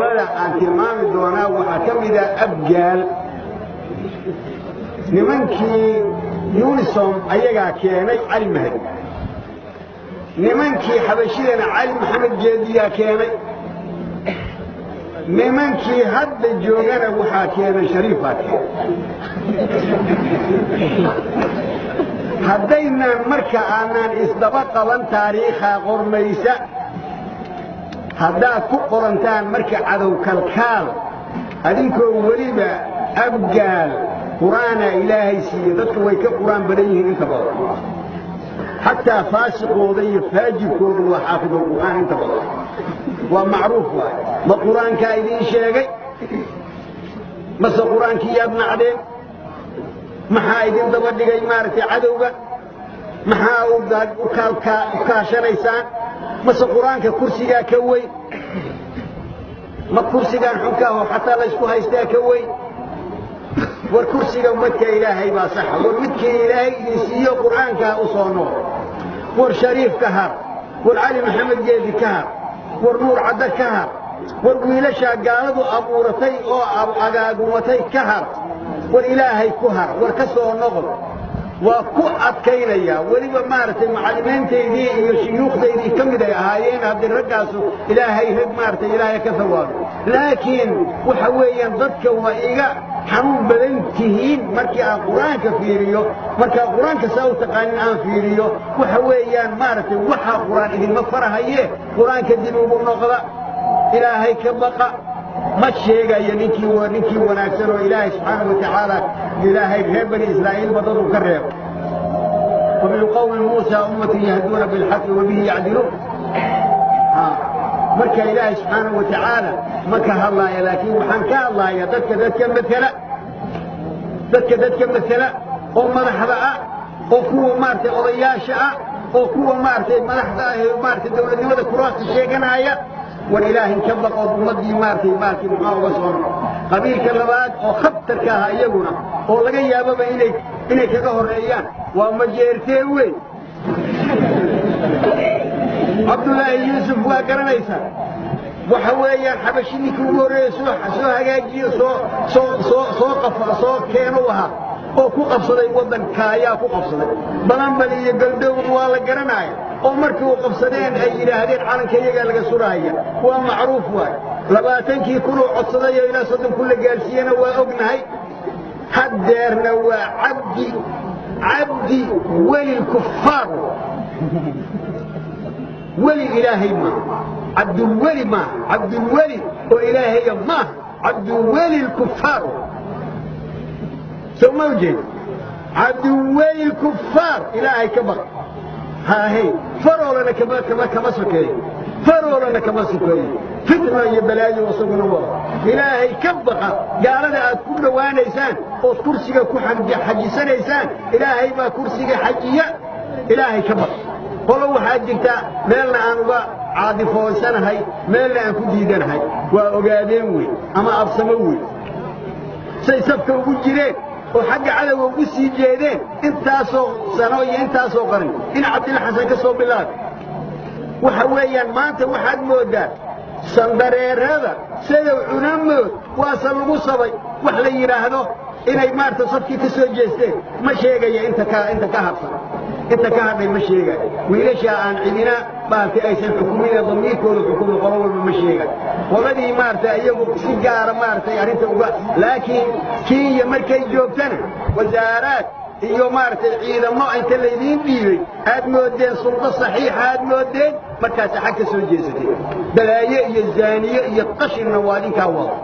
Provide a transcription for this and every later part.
Qolada aan tilmaami doonaa waxaa ka mid ah Abgaal. Nimankii UNISOM ayagaa keenay Cali Mahdi, nimankii Xabashidana Cali Maxamed Geediyaa keenay, nimankii hadda joogana waxaa keenay Shariifaa keenay. Haddaynaan marka aanaan isdaba qaban taariikhaa qormaysa, haddaad ku qorantaan marka cadow kalkaal, adinkoo weliba Abgaal qur'aana Ilaahay siiye, dadku way ka qur'aan badan yihiin inta badan, xataa faasiqooda iyo faajirkooda waa xaafidulqur'aan inta badan, waa macruuf. Waay ma qur'aankaa idiin sheegay mase qur'aankii yaad nacdeen? Maxaa idin daba dhigay maaragtay cadowga? Maxaa u kaashanaysaan? Mase qur'aanka kursigaa ka weyn? Ma kursigaan xunkaahoo xataa laysku haystaa ka weyn? War kursiga madka Ilaahay baa saxa. War midkii Ilaahay idin siiyo qur'aankaa u soo nool. War Shariif ka har, war Cali Maxamed Geedi ka har, war Nuur Cadda ka har, war wiilashaa gaaladu abuuratay oo agaagumatay ka har, war Ilaahay ku har, war ka soo noqod. Waa ku adkaynayaa weliba maaragtay macallimiintaydii iyo shuyuukhdaydii ka mid ay ahaayeen haddii raggaasu Ilaahay rag maaragtay Ilaahay ka thawaabo, laakiin waxa weeyaan dadka waa iga xanuun badan tihiin markii aan qur'aanka fiiriyo, markaa qur'aanka saa u taqaanin aan fiiriyo. Waxa weeyaan maaragtay waxaa qur'aan idinma farahaye, qur'aanka dib ugu noqda, Ilaahay ka baqa. Ma sheegayo ninkii wanaagsan oo Ilaahay subxaana wa tacaala Ilaahay reer Bani Israa'iil ba dad uu ka reebo, ومن قوم موسى أمة يهدون بالحق وبه يعدلون. Marka Ilaahay subxaana wa tacaala ma ka hadlaaya, laakiin waxaan ka hadlaaya dadka matala oo madaxda ah, oo kuwa maaragtay odayaasha ah, oo kuwa maaragtay madaxda ah ee maaragtay dowladnimada kuraasta sheeganaya. War Ilaahay ka baqood ummaddii maaragtay muxuu uga soo noqo. Qabiilka labaad oo khatarka ah iyaguna oo laga yaababa inay kaga horreeyaan waa Majeertee weyn. Cabdullaahi Yuusuf waa garanaysaa. Waxa weeyaan Xabashi ninkii ugu horreeye soo hagaajiyo, soo qafa, soo keeno ahaa oo ku qabsaday waddanka ayaa ku qabsaday Balanbal iyo Galdowr, waa la garanaya. Oo markii uu qabsadeen ay yidhaahdeen calanka iyagaa laga suraaya, waa macruuf. Waay 20-kii kunuu codsaday oo ilaa 30,000 la gaarsiiyena waa ognahay. Haddeerna waa cabdi weli lkufaar, weli Ilaahay maaha, cabdulweli maaha, cabdulweli oo Ilaahaya maaha, cabdulweli lkufaar. Soo ma ujeed? Cabdulweli lkufaar. Ilaahay ka baq. Haahey, Faroolana kama sokeeyo, Faroolana kama sokeeyo. Fitna iyo balaayo isaguna wada. Ilaahay ka baqa. Gaalada aad ku dhowaanaysaan ood kursiga ku xajisanaysaan, Ilaahay baa kursiga xajiya. Ilaahay ka baq. Qolo waxaa jirta meelna aan uga caadifoonsanahay, meelna aan ku diidanahay, waa Ogaadeen wey ama Absamo wey. Say safka ugu jireen oo xagga cadowga ugu sii jeedeen intaasoo sano iyo intaasoo qaran in Cabdilla Xasan ka soo bilaabay, waxa weeyaan maanta waxaad mooddaa sandareerada sadow cunamood waase lagu sabay wax la yidhaahdo inay maarata safkii ka soo jeesteen. Ma sheegaya inta ka habsan, inta ka hadhay ma sheegayo. Wiilashaa aan cidina maaragtay aysan xukumin ee damiirkooda xukumin qolo walba ma sheegayo. Qoladii maaragtay iyagu si gaara maaragtay arrinta uga, laakiin Kenya markay joogtana wasaaraad iyo maaragtay ciidamo inta laydiin dhiibay aad moodeen suldo saxiixa aad moodeen, markaas xag ka soo jeesatay. Balaaye iyo zaaniye iyo qashinna waa idinkaa wada.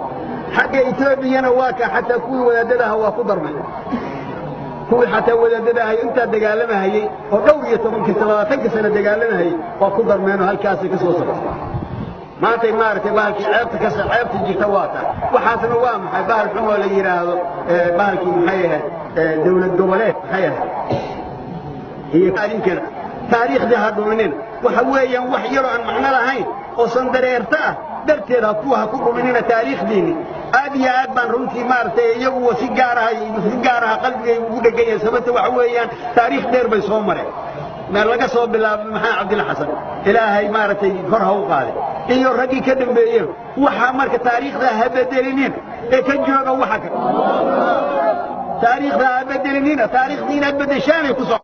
Xagga Etoobiyana waa ka xataa kuwii wadaadadaha waa ku darmay, kuwii xataa wadaadadahay intaa dagaalamahayey oo dhowr iyo tobankii 20-ka sano dagaalamahayey waa ku darmeenoo halkaasay ka soo sabtay. Maantay maaragtay bahalkii ceebta ka ceebta jirta waa ta. Waxaasna waa maxay? Bahal xun oo la yidhaahdo bahalkii maxay ahayd, dowlad goboleed maxay ahayd? Iyo adinkana taariikhdii ha dhuminin. Waxa weeyaan wax yaroo aan macno lahayn oo sandareerta ah darteed ha ku dhuminina taariikhdiinni. Aad iyo aad baan runtii maaragtay iyagu si gaaraha qalbigay ugu dhegan yahay. Sababta waxa weeyaan taariikh dheer bay soo mareen meel laga soo bilaabo maxaa Cabdilla Xasan, Ilaahay maaragtay kor ha u qaaday. Iyo raggii ka dambeeyeen waxaa marka taariikhda ha bedelinin ee ka jooga waxa kale. Taariikhda ha bedelinina, taariikhdii inaad bedeshaanay ku soo.